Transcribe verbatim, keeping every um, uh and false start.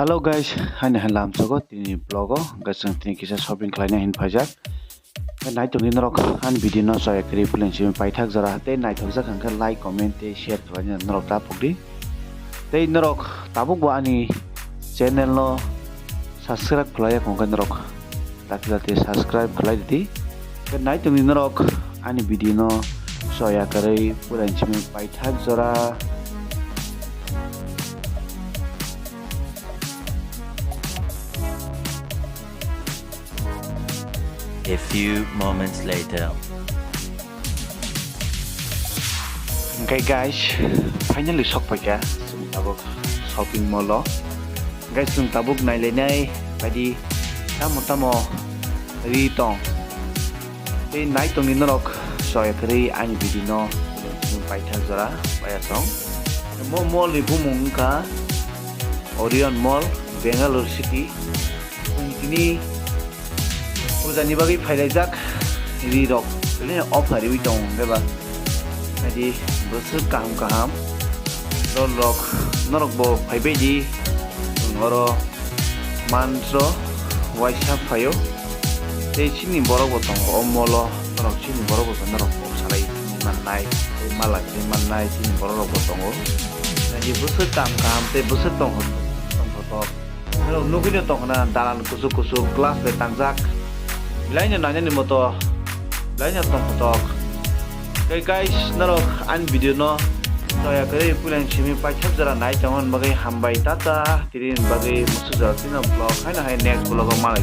Hello guys, haino hai lamsogo tini vlog o, guys, chwng tini kisa shopping khlaina hin phaijak. Nai tongdi norok ani video no chaya kwrwi puilani simi paithak jora tei naithokjak hwnkhe like, comment tei share khlaina norok ta pokdi. Tei norok tabuk bo ani channel no subscribe khlaiya hwnkhe norok dakti dakti subscribe khlai di. Tei nai tongdi norok ani video no chaya kwrwi puilani simi paithak jora. A few moments later. Hwnkhe guys, finally sok paikha chwng tabuk shopping mall o. Guys, chwng tabuk nailainai baidi tamo tamo ri tong. Tei nai tongdi norok chaya kwrwi ani video no paithak jora paya tong. Mo mall ni bumung wngkha Orion Mall, Bangalore City. Chwng tini puja ni bagwi phailaijak ri rok, tini offer riwi tong hwnkhe ba. Naidi bwswk kaham kaham rol rok norok bo phaibai di. Chwng oro mantro waisa phaio. Tei chini borok bo tongo o mall o, norok chini borok bo norok kok salai mannai, tei mala khe mannai chini borok rok bo tongo. Naidi bwswk kaham kaham tei bwswk tong tongthotok. Norok nugwino tongkhna dalan kuchuk kuchuk glass bai tangjak. Bilaino nainani moto bilaino tongthotok. Tei guys, norok ani video no chaya kwrwi puilani simi paithak jora nai tongmani bagwi hambai, tata, tini bagwi muchuk jora tino vlog haino hai next vlog o malai.